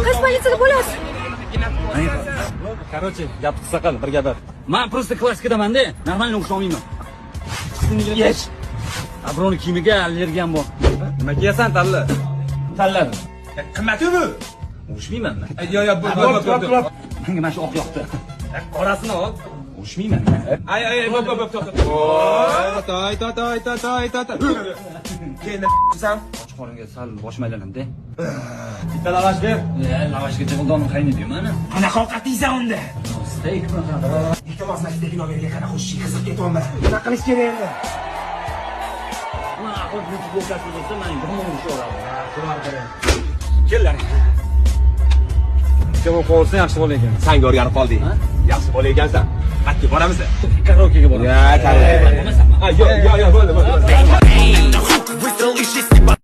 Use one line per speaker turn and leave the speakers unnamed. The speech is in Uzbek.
Qaysi больница da bo'lasiz?
Короче, gapni qisqa qil, bir gapir. Man просто klassikadamanda, нормально urisholmayman. Yech. Abroni kiyimiga allergiyam bor.
Nima kiyasan, tanla?
Tanladim.
Qimmat-ku bu.
Urushmayman man.
Yo, yo, bu, bu, bu, bu.
Menga mana shu oq yoqdi.
Qorasini ol.
Urushmayman.
Ay, ay, ay, bu, bu, bu, to'xta. Toy, toy, toy, toy, toy, toy, toy. Keyin san.
Och qoringa sal boshim aylanadi.
Bitta lavash ber.
Lavashga jig'ildonim qaynaydi mana.
Qanaqa ovqat yeysan unda?
Steyk.
Iltimos, mana olib bergan, qanaqa qo'shish, qiziq ketyapman. Nima qilish kerak endi?
Man axlat futbolkasi bo'lsa, man yomon urishaveradi. Kellaring.
Kim qolsa, yaxshi bola ekan.
Sanga o'rganib qolding. Yaxshi bola ekansan. Qayerga boramiz?
Karaokega boraman.
Ya, karaoke.
Bo'lmasa.
Ha, yo'q, yo'q, yo'q, bo'ldi, bo'ldi.
Выстрел и шесть.